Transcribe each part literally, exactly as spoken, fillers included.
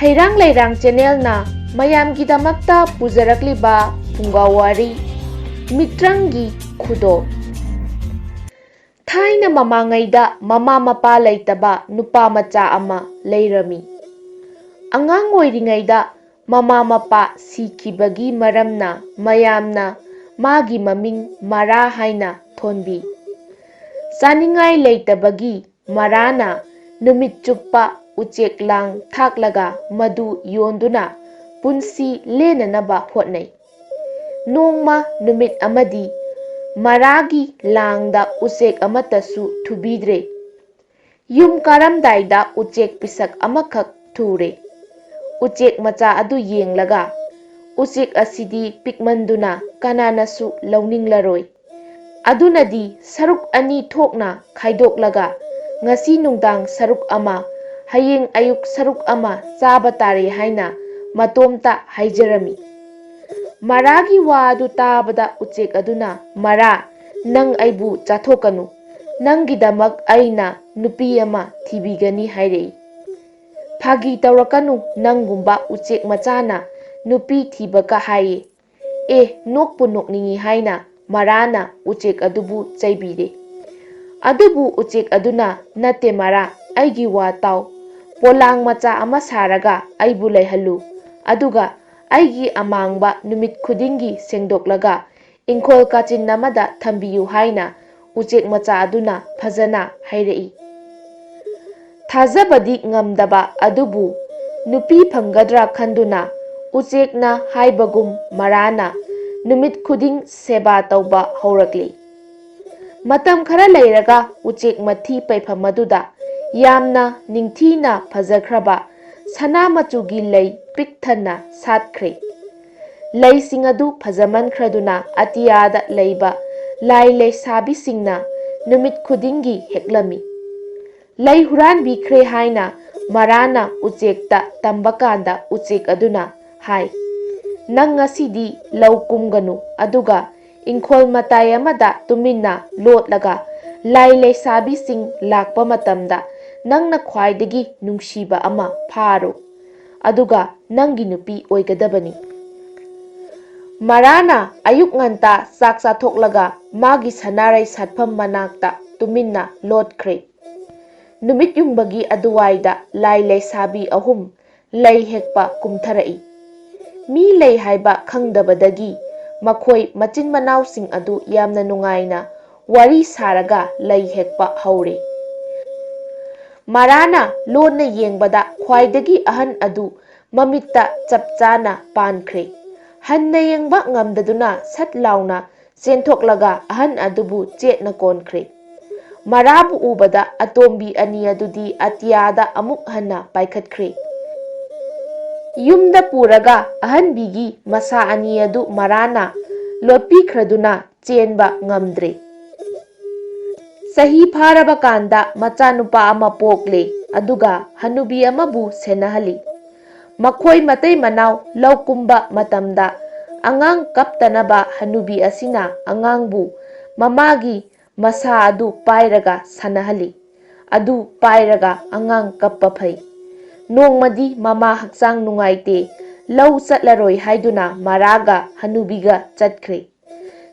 ꯍꯩꯔꯥꯡ ꯂꯩꯔꯥꯡ ꯆꯦꯅꯦꯜꯅ ꯃꯌꯥꯝꯒꯤꯗꯃꯛꯇ ꯄꯨꯖꯔꯛꯂꯤꯕ ꯐꯨꯡꯒꯥ ꯋꯥꯔꯤ, ꯃꯤꯇ꯭ꯔꯪꯒꯤ ꯈꯨꯗꯣꯞ꯫ ꯊꯥꯏꯅ ꯃꯃꯥꯡꯉꯩꯗ ꯃꯃꯥ ꯃꯄꯥ ꯂꯩꯇꯕ ꯅꯨꯄꯥ ꯃꯆꯥ ꯑꯃ ꯂꯩꯔꯝꯃꯤ꯫ ꯑꯉꯥꯡ ꯑꯣꯏꯔꯤꯉꯩꯗ ꯃꯃꯥ ꯃꯄꯥ ꯁꯤꯈꯤꯕꯒꯤ ꯃꯔꯝꯅ ꯃꯌꯥꯝꯅ ꯃꯥꯒꯤ ꯃꯃꯤꯡ ꯃꯔꯥ ꯍꯥꯏꯅ ꯊꯣꯟꯕꯤ꯫ ꯆꯥꯅꯤꯡꯉꯥꯏ ꯂꯩꯇꯕꯒꯤ ꯃꯔꯥꯅ ꯅꯨꯃꯤꯠ ꯆꯨꯞꯄ ꯎꯆꯦꯛ ꯂꯥꯡ ꯊꯥꯛꯂꯒ ꯃꯗꯨ ꯌꯣꯟꯗꯨꯅ ꯄꯨꯟꯁꯤ ꯂꯦꯟꯅꯅꯕ ꯍꯣꯠꯅꯩ꯫ ꯅꯣꯡꯃ ꯅꯨꯃꯤꯠ ꯑꯃꯗꯤ ꯃꯔꯥꯒꯤ ꯂꯥꯡꯗ ꯎꯆꯦꯛ ꯑꯃꯠꯇꯁꯨ ꯊꯨꯕꯤꯗ꯭ꯔꯦ꯫ ꯌꯨꯝ ꯀꯥꯔꯝꯗꯥꯏꯗ ꯎꯆꯦꯛ ꯄꯤꯁꯛ ꯑꯃꯈꯛ ꯊꯨꯔꯦ꯫ ꯎꯆꯦꯛ ꯃꯆꯥ ꯑꯗꯨ ꯌꯦꯡꯂꯒ, "ꯎꯆꯦꯛ ꯑꯁꯤꯗꯤ ꯄꯤꯛꯃꯟꯗꯨꯅ ꯀꯅꯥꯅꯁꯨ ꯂꯧꯅꯤꯡꯂꯔꯣꯏ꯫ ꯑꯗꯨꯅꯗꯤ ꯁꯔꯨꯛ ꯑꯅꯤ ꯊꯣꯛꯅ ꯈꯥꯏꯗꯣꯛꯂꯒ ꯉꯁꯤ ꯅꯨꯡꯗꯥꯡ ꯁꯔꯨꯛ ꯑꯃ, ꯍꯌꯦꯡ ꯑꯌꯨꯛ ꯁꯔꯨꯛ ꯑꯃ ꯆꯥꯕ ꯇꯥꯔꯦ" ꯍꯥꯏꯅ ꯃꯇꯣꯝꯇ ꯍꯥꯏꯖꯔꯝꯃꯤ꯫ ꯃꯔꯥꯒꯤ ꯋꯥ ꯑꯗꯨ ꯇꯥꯕꯗ ꯎꯆꯦꯛ ꯑꯗꯨꯅ, "ꯃꯔꯥ, ꯅꯪ ꯑꯩꯕꯨ ꯆꯥꯊꯣꯛꯀꯅꯨ꯫ ꯅꯪꯒꯤꯗꯃꯛ ꯑꯩꯅ ꯅꯨꯄꯤ ꯑꯃ ꯊꯤꯕꯤꯒꯅꯤ" ꯍꯥꯏꯔꯛꯏ꯫ "ꯐꯥꯒꯤ ꯇꯧꯔꯛꯀꯅꯨ, ꯅꯪꯒꯨꯝꯕ ꯎꯆꯦꯛ ꯃꯆꯥꯅ ꯅꯨꯄꯤ ꯊꯤꯕꯒ ꯍꯥꯏꯌꯦ꯫ ꯑꯦ, ꯅꯣꯛꯄꯨ ꯅꯣꯛꯅꯤꯡꯏ" ꯍꯥꯏꯅ ꯃꯔꯥꯅ ꯎꯆꯦꯛ ꯑꯗꯨꯕꯨ ꯆꯩꯕꯤꯔꯦ꯫ ꯑꯗꯨꯕꯨ ꯎꯆꯦꯛ ꯑꯗꯨꯅ, "ꯅꯠꯇꯦ ꯃꯔꯥ, ꯑꯩꯒꯤ ꯋꯥ ꯇꯥꯎ꯫ ꯄꯣꯂꯥꯡ ꯃꯆꯥ ꯑꯃ ꯁꯥꯔꯒ ꯑꯩꯕꯨ ꯂꯩꯍꯜꯂꯨ꯫ ꯑꯗꯨꯒ ꯑꯩꯒꯤ ꯑꯃꯥꯡꯕ ꯅꯨꯃꯤꯠ ꯈꯨꯗꯤꯡꯒꯤ ꯁꯦꯡꯗꯣꯛꯂꯒ ꯏꯪꯈꯣꯜ ꯀꯥꯆꯤꯟ ꯑꯃꯗ ꯊꯝꯕꯤꯌꯨ" ꯍꯥꯏꯅ ꯎꯆꯦꯛ ꯃꯆꯥ ꯑꯗꯨꯅ ꯐꯖꯅ ꯍꯥꯏꯔꯛꯏ꯫ ꯊꯥꯖꯕꯗꯤ ꯉꯝꯗꯕ ꯑꯗꯨꯕꯨ ꯅꯨꯄꯤ ꯐꯪꯒꯗ꯭ꯔꯥ ꯈꯟꯗꯨꯅ ꯎꯆꯦꯛꯅ ꯍꯥꯏꯕꯒꯨꯝ ꯃꯔꯥꯅ ꯅꯨꯃꯤꯠ ꯈꯨꯗꯤꯡ ꯁꯦꯕꯥ ꯇꯧꯕ ꯍꯧꯔꯛꯂꯤ꯫ ꯃꯇꯝ ꯈꯔ ꯂꯩꯔꯒ ꯎꯆꯦꯛ ꯃꯊꯤ ꯄꯩꯐꯝ ꯑꯗꯨꯗ ꯌꯥꯝꯅ ꯅꯤꯡꯊꯤꯅ ꯐꯖꯈ꯭ꯔꯕ ꯁꯅꯥ ꯃꯆꯨꯒꯤ ꯂꯩ ꯄꯤꯛ ꯊꯟꯅ ꯁꯥꯠꯈ꯭ꯔꯦ꯫ ꯂꯩꯁꯤꯡ ꯑꯗꯨ ꯐꯖꯃꯟꯈ꯭ꯔꯗꯨꯅ ꯑꯇꯤꯌꯥꯗ ꯂꯩꯕ ꯂꯥꯏ ꯂꯩꯁꯥꯕꯤꯁꯤꯡꯅ ꯅꯨꯃꯤꯠ ꯈꯨꯗꯤꯡꯒꯤ ꯍꯦꯛꯂꯝꯃꯤ꯫ ꯂꯩ ꯍꯨꯔꯥꯟꯕꯤꯈ꯭ꯔꯦ ꯍꯥꯏꯅ ꯃꯔꯥꯅ ꯎꯆꯦꯛꯇ ꯇꯝꯕ ꯀꯥꯟꯗ ꯎꯆꯦꯛ ꯑꯗꯨꯅ ꯍꯥꯏ, "ꯅꯪ ꯉꯁꯤꯗꯤ ꯂꯧ ꯀꯨꯝꯒꯅꯨ, ꯑꯗꯨꯒ ꯏꯪꯈꯣꯜ ꯃꯇꯥꯏ ꯑꯃꯗ ꯇꯨꯃꯤꯟꯅ ꯂꯣꯠꯂꯒ ꯂꯥꯏ ꯂꯩꯁꯥꯕꯤꯁꯤꯡ ꯂꯥꯛꯄ ꯃꯇꯝꯗ ꯅꯪꯅ ꯈ꯭ꯋꯥꯏꯗꯒꯤ ꯅꯨꯡꯁꯤꯕ ꯑꯃ ꯐꯥꯔꯨ꯫ ꯑꯗꯨꯒ ꯅꯪꯒꯤ ꯅꯨꯄꯤ ꯑꯣꯏꯒꯗꯕꯅꯤ꯫ ꯃꯔꯥꯅ ꯑꯌꯨꯛ ꯉꯟꯇꯥ ꯆꯥꯛ ꯆꯥꯊꯣꯛꯂꯒ ꯃꯥꯒꯤ ꯁꯅꯥꯔꯩ ꯁꯥꯠꯐꯝ ꯃꯅꯥꯛꯇ ꯇꯨꯃꯤꯟꯅ ꯂꯣꯠꯈ꯭ꯔꯦ꯫ ꯅꯨꯃꯤꯠ ꯌꯨꯡꯕꯒꯤ ꯑꯗꯨꯋꯥꯏꯗ ꯂꯥꯏ ꯂꯩꯁꯥꯕꯤ ꯑꯍꯨꯝ ꯂꯩ ꯍꯦꯛꯄ ꯀꯨꯝꯊꯔꯛꯏ꯫ ꯃꯤ ꯂꯩ ꯍꯥꯏꯕ ꯈꯪꯗꯕꯗꯒꯤ ꯃꯈꯣꯏ ꯃꯆꯤꯟ ꯃꯅꯥꯎꯁꯤꯡ ꯑꯗꯨ ꯌꯥꯝꯅ ꯅꯨꯡꯉꯥꯏꯅ ꯋꯥꯔꯤ ꯁꯥꯔꯒ ꯂꯩ ꯍꯦꯛꯄ ꯍꯧꯔꯦ꯫ ꯃꯔꯥꯅ ꯂꯣꯟꯅ ꯌꯦꯡꯕꯗ ꯈ꯭ꯋꯥꯏꯗꯒꯤ ꯑꯍꯟ ꯑꯗꯨ ꯃꯃꯤꯠꯇ ꯆꯞ ꯆꯥꯅ ꯄꯥꯟꯈ꯭ꯔꯦ꯫ ꯍꯟꯅ ꯌꯦꯡꯕ ꯉꯝꯗꯗꯨꯅ ꯁꯠ ꯂꯥꯎꯅ ꯆꯦꯟꯊꯣꯛꯂꯒ ꯑꯍꯟ ꯑꯗꯨꯕꯨ ꯆꯦꯠꯅ ꯀꯣꯟꯈ꯭ꯔꯦ꯫ ꯃꯔꯥꯕꯨ ꯎꯕꯗ ꯑꯇꯣꯝꯕꯤ ꯑꯅꯤ ꯑꯗꯨꯗꯤ ꯑꯇꯤꯌꯥꯗ ꯑꯃꯨꯛ ꯍꯟꯅ ꯄꯥꯏꯈꯠꯈ꯭ꯔꯦ꯫ ꯌꯨꯝꯗ ꯄꯨꯔꯒ ꯑꯍꯟꯕꯤꯒꯤ ꯃꯁꯥ ꯑꯅꯤ ꯑꯗꯨ ꯃꯔꯥꯅ ꯂꯣꯠꯄꯤꯈ꯭ꯔꯗꯨꯅ ꯆꯦꯟꯕ ꯉꯝꯗ꯭ꯔꯦ꯫ ꯆꯍꯤ ꯐꯥꯔꯕ ꯀꯥꯟꯗ ꯃꯆꯥꯅꯨꯄꯥ ꯑꯃ ꯄꯣꯛꯂꯦ, ꯑꯗꯨꯒ ꯍꯅꯨꯕꯤ ꯑꯃꯕꯨ ꯁꯦꯟꯅꯍꯜꯂꯤ꯫ ꯃꯈꯣꯏ ꯃꯇꯩ ꯃꯅꯥꯎ ꯂꯧ ꯀꯨꯝꯕ ꯃꯇꯝꯗ ꯑꯉꯥꯡ ꯀꯞꯇꯅꯕ ꯍꯅꯨꯕꯤ ꯑꯁꯤꯅ ꯑꯉꯥꯡꯕꯨ ꯃꯃꯥꯒꯤ ꯃꯁꯥ ꯑꯗꯨ ꯄꯥꯏꯔꯒ ꯁꯥꯟꯅꯍꯜꯂꯤ꯫ ꯑꯗꯨ ꯄꯥꯏꯔꯒ ꯑꯉꯥꯡ ꯀꯞꯄ ꯐꯩ꯫ ꯅꯣꯡꯃꯗꯤ ꯃꯃꯥ ꯍꯛꯆꯥꯡ ꯅꯨꯡꯉꯥꯏꯇꯦ, ꯂꯧ ꯆꯠꯂꯔꯣꯏ ꯍꯥꯏꯗꯨꯅ ꯃꯔꯥꯒ ꯍꯅꯨꯕꯤꯒ ꯆꯠꯈ꯭ꯔꯦ꯫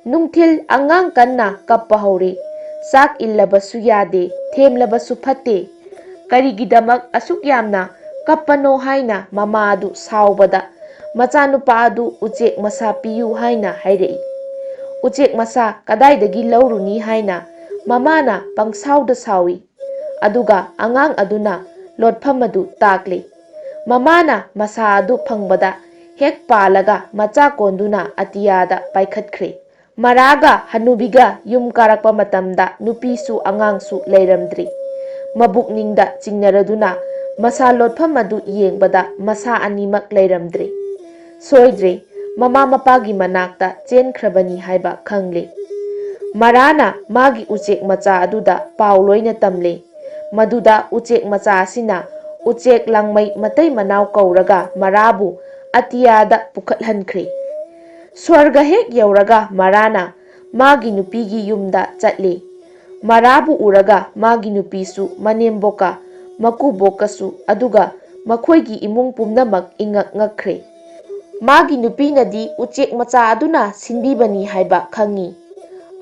ꯅꯨꯡꯊꯤꯜ ꯑꯉꯥꯡ ꯀꯟꯅ ꯀꯞꯄ ꯍꯧꯔꯦ꯫ ꯆꯥꯛ ꯏꯜꯂꯕꯁꯨ ꯌꯥꯗꯦ, ꯊꯦꯝꯂꯕꯁꯨ ꯐꯠꯇꯦ꯫ ꯀꯔꯤꯒꯤꯗꯃꯛ ꯑꯁꯨꯛ ꯌꯥꯝꯅ ꯀꯞꯄꯅꯣ ꯍꯥꯏꯅ ꯃꯃꯥ ꯑꯗꯨ ꯁꯥꯎꯕꯗ, ꯃꯆꯥꯅꯨꯄꯥ ꯑꯗꯨ ꯎꯆꯦꯛ ꯃꯁꯥ ꯄꯤꯌꯨ ꯍꯥꯏꯅ ꯍꯥꯏꯔꯛꯏ꯫ ꯎꯆꯦꯛ ꯃꯁꯥ ꯀꯗꯥꯏꯗꯒꯤ ꯂꯧꯔꯨꯅꯤ ꯍꯥꯏꯅ ꯃꯃꯥꯅ ꯄꯪꯁꯥꯎꯗ ꯁꯥꯎꯏ꯫ ꯑꯗꯨꯒ ꯑꯉꯥꯡ ꯑꯗꯨꯅ ꯂꯣꯠꯐꯝ ꯑꯗꯨ ꯇꯥꯛꯂꯤ꯫ ꯃꯃꯥꯅ ꯃꯁꯥ ꯑꯗꯨ ꯐꯪꯕꯗ ꯍꯦꯛ ꯄꯥꯜꯂꯒ ꯃꯆꯥ ꯀꯣꯟꯗꯨꯅ ꯑꯇꯤꯌꯥꯗ ꯄꯥꯏꯈꯠꯈ꯭ꯔꯦ꯫ ꯃꯔꯥꯒ ꯍꯅꯨꯕꯤꯒ ꯌꯨꯝ ꯀꯥꯔꯛꯄ ꯃꯇꯝꯗ ꯅꯨꯄꯤꯁꯨ ꯑꯉꯥꯡꯁꯨ ꯂꯩꯔꯝꯗ꯭ꯔꯤ꯫ ꯃꯕꯨꯛꯅꯤꯡꯗ ꯆꯤꯡꯅꯔꯗꯨꯅ ꯃꯁꯥ ꯂꯣꯠꯐꯝ ꯑꯗꯨ ꯌꯦꯡꯕꯗ ꯃꯁꯥ ꯑꯅꯤꯃꯛ ꯂꯩꯔꯝꯗ꯭ꯔꯦ꯫ ꯁꯣꯏꯗ꯭ꯔꯦ, ꯃꯃꯥ ꯃꯄꯥꯒꯤ ꯃꯅꯥꯛꯇ ꯆꯦꯟꯈ꯭ꯔꯕꯅꯤ ꯍꯥꯏꯕ ꯈꯪꯂꯦ꯫ ꯃꯔꯥꯅ ꯃꯥꯒꯤ ꯎꯆꯦꯛ ꯃꯆꯥ ꯑꯗꯨꯗ ꯄꯥꯎ ꯂꯣꯏꯅ ꯇꯝꯂꯦ꯫ ꯃꯗꯨꯗ ꯎꯆꯦꯛ ꯃꯆꯥ ꯑꯁꯤꯅ ꯎꯆꯦꯛ ꯂꯥꯡꯃꯩ ꯃꯇꯩ ꯃꯅꯥꯎ ꯀꯧꯔꯒ ꯃꯔꯥꯕꯨ ꯑꯇꯤꯌꯥꯗ ꯄꯨꯈꯠꯍꯟꯈ꯭ꯔꯦ꯫ ꯁ꯭ꯋꯔꯒ ꯍꯦꯛ ꯌꯧꯔꯒ ꯃꯔꯥꯅ ꯃꯥꯒꯤ ꯅꯨꯄꯤꯒꯤ ꯌꯨꯝꯗ ꯆꯠꯂꯦ꯫ ꯃꯔꯥꯕꯨ ꯎꯔꯒ ꯃꯥꯒꯤ ꯅꯨꯄꯤꯁꯨ ꯃꯅꯦꯝꯕꯣꯛꯀ ꯃꯀꯨꯕꯣꯛꯀꯁꯨ ꯑꯗꯨꯒ ꯃꯈꯣꯏꯒꯤ ꯏꯃꯨꯡ ꯄꯨꯝꯅꯃꯛ ꯏꯉꯛ ꯉꯛꯈ꯭ꯔꯦ꯫ ꯃꯥꯒꯤ ꯅꯨꯄꯤꯅꯗꯤ ꯎꯆꯦꯛ ꯃꯆꯥ ꯑꯗꯨꯅ ꯁꯤꯟꯕꯤꯕꯅꯤ ꯍꯥꯏꯕ ꯈꯪꯏ꯫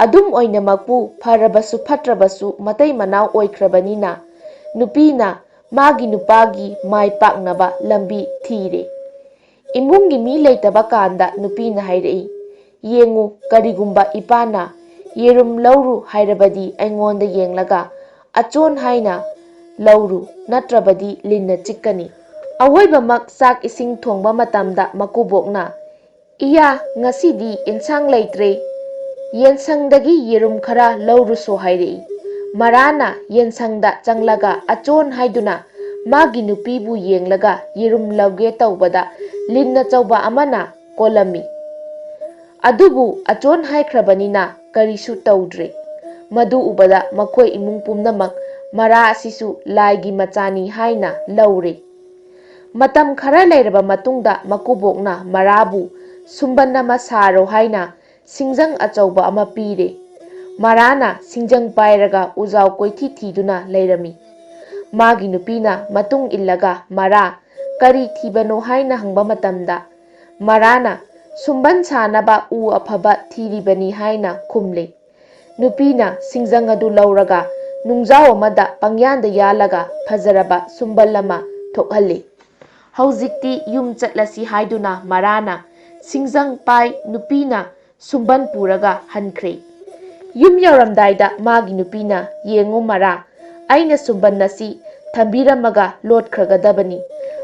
ꯑꯗꯨꯝ ꯑꯣꯏꯅꯃꯛꯄꯨ, ꯐꯔꯕꯁꯨ ꯐꯠꯇ꯭ꯔꯕꯁꯨ ꯃꯇꯩ ꯃꯅꯥꯎ ꯑꯣꯏꯈ꯭ꯔꯕꯅꯤꯅ, ꯅꯨꯄꯤꯅ ꯃꯥꯒꯤ ꯅꯨꯄꯥꯒꯤ ꯃꯥꯏ ꯄꯥꯛꯅꯕ ꯂꯝꯕꯤ ꯊꯤꯔꯦ꯫ ꯏꯃꯨꯡꯒꯤ ꯃꯤ ꯂꯩꯇꯕ ꯀꯥꯟꯗ ꯅꯨꯄꯤꯅ ꯍꯥꯏꯔꯛꯏ, "ꯌꯦꯡꯉꯨ, ꯀꯔꯤꯒꯨꯝꯕ ꯏꯄꯥꯅ ꯌꯦꯔꯨꯝ ꯂꯧꯔꯨ ꯍꯥꯏꯔꯕꯗꯤ ꯑꯩꯉꯣꯟꯗ ꯌꯦꯡꯂꯒ ꯑꯆꯣꯟ ꯍꯥꯏꯅ ꯂꯧꯔꯨ, ꯅꯠꯇ꯭ꯔꯕꯗꯤ ꯂꯤꯟꯅ ꯆꯤꯛꯀꯅꯤ꯫" ꯑꯋꯣꯏꯕꯃꯛ ꯆꯥꯛ ꯏꯁꯤꯡ ꯊꯣꯡꯕ ꯃꯇꯝꯗ ꯃꯀꯨꯕꯣꯛꯅ, "ꯏꯌꯥ, ꯉꯁꯤꯗꯤ ꯏꯟꯁꯥꯡ ꯂꯩꯇ꯭ꯔꯦ, ꯌꯦꯟꯁꯪꯗꯒꯤ ꯌꯦꯔꯨꯝ ꯈꯔ ꯂꯧꯔꯨꯁꯣ" ꯍꯥꯏꯔꯛꯏ꯫ ꯃꯔꯥꯅ ꯌꯦꯟꯁꯪꯗ ꯆꯪꯂꯒ ꯑꯆꯣꯟ ꯍꯥꯏꯗꯨꯅ ꯃꯥꯒꯤ ꯅꯨꯄꯤꯕꯨ ꯌꯦꯡꯂꯒ ꯌꯦꯔꯨꯝ ꯂꯧꯒꯦ ꯇꯧꯕꯗ ꯂꯤꯟ ꯑꯆꯧꯕ ꯑꯃꯅ ꯀꯣꯜꯂꯝꯃꯤ꯫ ꯑꯗꯨꯕꯨ ꯑꯆꯣꯟ ꯍꯥꯏꯈ꯭ꯔꯕꯅꯤꯅ ꯀꯔꯤꯁꯨ ꯇꯧꯗ꯭ꯔꯦ꯫ ꯃꯗꯨ ꯎꯕꯗ ꯃꯈꯣꯏ ꯏꯃꯨꯡ ꯄꯨꯝꯅꯃꯛ ꯃꯔꯥ ꯑꯁꯤꯁꯨ ꯂꯥꯏꯒꯤ ꯃꯆꯥꯅꯤ ꯍꯥꯏꯅ ꯂꯧꯔꯦ꯫ ꯃꯇꯝ ꯈꯔ ꯂꯩꯔꯕ ꯃꯇꯨꯡꯗ ꯃꯀꯨꯕꯣꯛꯅ ꯃꯔꯥꯕꯨ ꯁꯨꯝꯕꯟ ꯑꯃ ꯁꯥꯔꯣ ꯍꯥꯏꯅ ꯁꯤꯡꯖꯪ ꯑꯆꯧꯕ ꯑꯃ ꯄꯤꯔꯦ꯫ ꯃꯔꯥꯅ ꯁꯤꯡꯖꯪ ꯄꯥꯏꯔꯒ ꯎꯖꯥꯎ ꯀꯣꯏꯊꯤ ꯊꯤꯗꯨꯅ ꯂꯩꯔꯝꯃꯤ꯫ ꯃꯥꯒꯤ ꯅꯨꯄꯤꯅ ꯃꯇꯨꯡ ꯏꯜꯂꯒ ꯃꯔꯥ ꯀꯔꯤ ꯊꯤꯕꯅꯣ ꯍꯥꯏꯅ ꯍꯪꯕ ꯃꯇꯝꯗ, ꯃꯔꯥꯅ ꯁꯨꯝꯕꯟ ꯁꯥꯅꯕ ꯎ ꯑꯐꯕ ꯊꯤꯔꯤꯕꯅꯤ ꯍꯥꯏꯅ ꯈꯨꯝꯂꯦ꯫ ꯅꯨꯄꯤꯅ ꯁꯤꯡꯖꯪ ꯑꯗꯨ ꯂꯧꯔꯒ ꯅꯨꯡꯖꯥꯎ ꯑꯃꯗ ꯄꯪꯌꯥꯟꯗ ꯌꯥꯜꯂꯒ ꯐꯖꯔꯕ ꯁꯨꯝꯕꯜ ꯑꯃ ꯊꯣꯛꯍꯜꯂꯤ꯫ ꯍꯧꯖꯤꯛꯇꯤ ꯌꯨꯝ ꯆꯠꯂꯁꯤ ꯍꯥꯏꯗꯨꯅ ꯃꯔꯥꯅ ꯁꯤꯡꯖꯪ ꯄꯥꯏ ꯅꯨꯄꯤꯅ ꯁꯨꯝꯕꯟ ꯄꯨꯔꯒ ꯍꯟꯈ꯭ꯔꯦ꯫ ꯌꯨꯝ ꯌꯧꯔꯝꯗꯥꯏꯗ ꯃꯥꯒꯤ ꯅꯨꯄꯤꯅ, "ꯌꯦꯡꯉꯨ ꯃꯔꯥ, ꯑꯩꯅ ꯁꯨꯝꯕꯟ ꯑꯁꯤ ꯊꯝꯕꯤꯔꯝꯃꯒ ꯂꯣꯠꯈ꯭ꯔꯒꯗꯕꯅꯤ꯫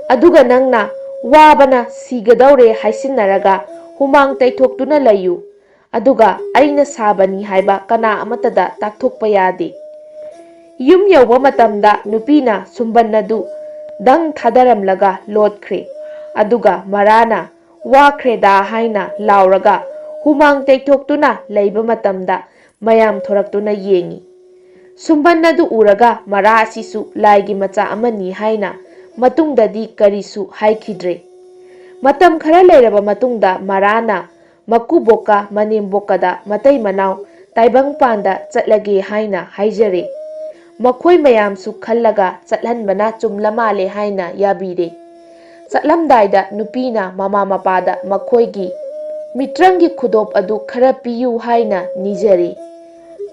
ꯑꯗꯨꯒ ꯅꯪꯅ ꯋꯥꯕꯅ ꯁꯤꯒꯗꯧꯔꯦ ꯍꯥꯏꯁꯤꯟꯅꯔꯒ ꯍꯨꯃꯥꯡ ꯇꯩꯊꯣꯛꯇꯨꯅ ꯂꯩꯌꯨ꯫ ꯑꯗꯨꯒ ꯑꯩꯅ ꯁꯥꯕꯅꯤ ꯍꯥꯏꯕ ꯀꯅꯥ ꯑꯃꯠꯇꯗ ꯇꯥꯛꯊꯣꯛꯄ ꯌꯥꯗꯦ꯫" ꯌꯨꯝ ꯌꯧꯕ ꯃꯇꯝꯗ ꯅꯨꯄꯤꯅ ꯁꯨꯝꯕꯟ ꯑꯗꯨ ꯗꯪ ꯊꯥꯗꯔꯝꯂꯒ ꯂꯣꯠꯈ꯭ꯔꯦ꯫ ꯑꯗꯨꯒ ꯃꯔꯥꯅ, "ꯋꯥꯈ꯭ꯔꯦꯗꯥ" ꯍꯥꯏꯅ ꯂꯥꯎꯔꯒ ꯍꯨꯃꯥꯡ ꯇꯩꯊꯣꯛꯇꯨꯅ ꯂꯩꯕ ꯃꯇꯝꯗ ꯃꯌꯥꯝ ꯊꯣꯔꯛꯇꯨꯅ ꯌꯦꯡꯏ꯫ ꯁꯨꯝꯕꯟ ꯑꯗꯨ ꯎꯔꯒ ꯃꯔꯥ ꯑꯁꯤꯁꯨ ꯂꯥꯏꯒꯤ ꯃꯆꯥ ꯑꯃꯅꯤ ꯍꯥꯏꯅ ꯃꯇꯨꯡꯗꯗꯤ ꯀꯔꯤꯁꯨ ꯍꯥꯏꯈꯤꯗ꯭ꯔꯦ꯫ ꯃꯇꯝ ꯈꯔ ꯂꯩꯔꯕ ꯃꯇꯨꯡꯗ ꯃꯔꯥꯅ ꯃꯀꯨꯕꯣꯛꯀ ꯃꯅꯦꯝꯕꯣꯛꯀꯗ ꯃꯇꯩ ꯃꯅꯥꯎ ꯇꯥꯏꯕꯪꯄꯥꯟꯗ ꯆꯠꯂꯒꯦ ꯍꯥꯏꯅ ꯍꯥꯏꯖꯔꯦ꯫ ꯃꯈꯣꯏ ꯃꯌꯥꯝꯁꯨ ꯈꯜꯂꯒ ꯆꯠꯍꯟꯕꯅ ꯆꯨꯝꯂ ꯃꯥꯜꯂꯦ ꯍꯥꯏꯅ ꯌꯥꯕꯤꯔꯦ꯫ ꯆꯠꯂꯝꯗꯥꯏꯗ ꯅꯨꯄꯤꯅ ꯃꯃꯥ ꯃꯄꯥꯗ ꯃꯈꯣꯏꯒꯤ ꯃꯤꯇ꯭ꯔꯪꯒꯤ ꯈꯨꯗꯣꯞ ꯑꯗꯨ ꯈꯔ ꯄꯤꯌꯨ ꯍꯥꯏꯅ ꯅꯤꯖꯔꯦ꯫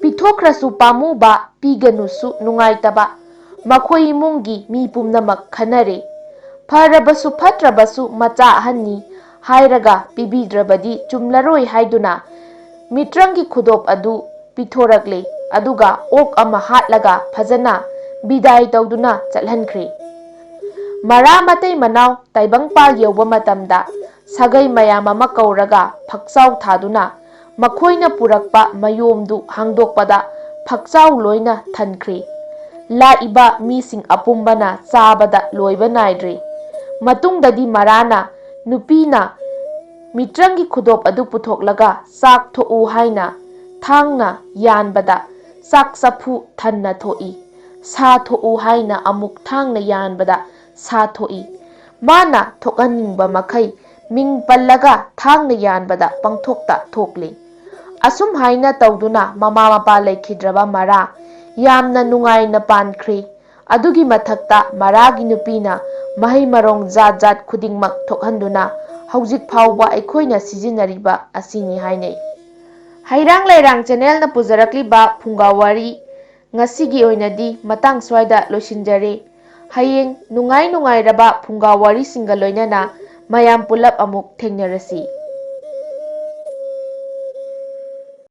ꯄꯤꯊꯣꯛꯈ꯭ꯔꯁꯨ ꯄꯥꯝꯃꯨꯕ, ꯄꯤꯒꯅꯨꯁꯨ ꯅꯨꯡꯉꯥꯏꯇꯕ, ꯃꯈꯣꯏ ꯏꯃꯨꯡꯒꯤ ꯃꯤ ꯄꯨꯝꯅꯃꯛ ꯈꯟꯅꯔꯦ꯫ ꯐꯔꯕꯁꯨ ꯐꯠꯇ꯭ꯔꯕꯁꯨ ꯃꯆꯥ ꯑꯍꯟꯅꯤ ꯍꯥꯏꯔꯒ ꯄꯤꯕꯤꯗ꯭ꯔꯕꯗꯤ ꯆꯨꯝꯂꯔꯣꯏ ꯍꯥꯏꯗꯨꯅ ꯃꯤꯇ꯭ꯔꯪꯒꯤ ꯈꯨꯗꯣꯞ ꯑꯗꯨ ꯄꯤꯊꯣꯔꯛꯂꯦ꯫ ꯑꯗꯨꯒ ꯑꯣꯛ ꯑꯃ ꯍꯥꯠꯂꯒ ꯐꯖꯅ ꯕꯤꯗꯥꯏ ꯇꯧꯗꯨꯅ ꯆꯠꯍꯟꯈ꯭ꯔꯦ꯫ ꯃꯔꯥ ꯃꯇꯩ ꯃꯅꯥꯎ ꯇꯥꯏꯕꯪꯄꯥꯜ ꯌꯧꯕ ꯃꯇꯝꯗ ꯁꯥꯒꯩ ꯃꯌꯥꯝ ꯑꯃ ꯀꯧꯔꯒ ꯐꯛꯆꯥꯎ ꯊꯥꯗꯨꯅ ꯃꯈꯣꯏꯅ ꯄꯨꯔꯛꯄ ꯃꯌꯣꯝꯗꯨ ꯍꯥꯡꯗꯣꯛꯄꯗ ꯐꯛꯆꯥꯎ ꯂꯣꯏꯅ ꯊꯟꯈ꯭ꯔꯦ꯫ ꯂꯥꯛꯏꯕ ꯃꯤꯁꯤꯡ ꯑꯄꯨꯝꯕꯅ ꯆꯥꯕꯗ ꯂꯣꯏꯕ ꯅꯥꯏꯗ꯭ꯔꯦ꯫ ꯃꯇꯨꯡꯗꯗꯤ ꯃꯔꯥꯅ ꯅꯨꯄꯤꯅ ꯃꯤꯇ꯭ꯔꯪꯒꯤ ꯈꯨꯗꯣꯞ ꯑꯗꯨ ꯄꯨꯊꯣꯛꯂꯒ ꯆꯥꯛ ꯊꯣꯛꯎ ꯍꯥꯏꯅ ꯊꯥꯡꯅ ꯌꯥꯟꯕꯗ ꯆꯥꯛ ꯆꯐꯨ ꯊꯟꯅ ꯊꯣꯛꯏ꯫ ꯁꯥ ꯊꯣꯛꯎ ꯍꯥꯏꯅ ꯑꯃꯨꯛ ꯊꯥꯡꯅ ꯌꯥꯟꯕꯗ ꯁꯥ ꯊꯣꯛꯏ꯫ ꯃꯥꯅ ꯊꯣꯛꯍꯟꯅꯤꯡꯕ ꯃꯈꯩ ꯃꯤꯡ ꯄꯜꯂꯒ ꯊꯥꯡꯅ ꯌꯥꯟꯕꯗ ꯄꯪꯊꯣꯛꯇ ꯊꯣꯛꯂꯤ꯫ ꯑꯁꯨꯝ ꯍꯥꯏꯅ ꯇꯧꯗꯨꯅ ꯃꯃꯥ ꯃꯄꯥ ꯂꯩꯈꯤꯗ꯭ꯔꯕ ꯃꯔꯥ ꯌꯥꯝꯅ ꯅꯨꯡꯉꯥꯏꯅ ꯄꯥꯟꯈ꯭ꯔꯦ꯫ ꯑꯗꯨꯒꯤ ꯃꯊꯛꯇ ꯃꯔꯥꯒꯤ ꯅꯨꯄꯤꯅ ꯃꯍꯩ ꯃꯔꯣꯡ ꯖꯥꯠ ꯖꯥꯠ ꯈꯨꯗꯤꯡꯃꯛ ꯊꯣꯛꯍꯟꯗꯨꯅ ꯍꯧꯖꯤꯛ ꯐꯥꯎꯕ ꯑꯩꯈꯣꯏꯅ ꯁꯤꯖꯤꯟꯅꯔꯤꯕ ꯑꯁꯤꯅꯤ ꯍꯥꯏꯅꯩ꯫ ꯍꯩꯔꯥꯡ ꯂꯩꯔꯥꯡ ꯆꯦꯅꯦꯜꯅ ꯄꯨꯖꯔꯛꯂꯤꯕ ꯐꯨꯡꯒꯥ ꯋꯥꯔꯤ ꯉꯁꯤꯒꯤ ꯑꯣꯏꯅꯗꯤ ꯃꯇꯥꯡ ꯁ꯭ꯋꯥꯏꯗ ꯂꯣꯏꯁꯤꯟꯖꯔꯦ꯫ ꯍꯌꯦꯡ ꯅꯨꯡꯉꯥꯏ ꯅꯨꯡꯉꯥꯏꯔꯕ ꯐꯨꯡꯒꯥ ꯋꯥꯔꯤꯁꯤꯡꯒ ꯂꯣꯏꯅꯅ ꯃꯌꯥꯝ ꯄꯨꯂꯞ ꯑꯃꯨꯛ ꯊꯦꯡꯅꯔꯁꯤ꯫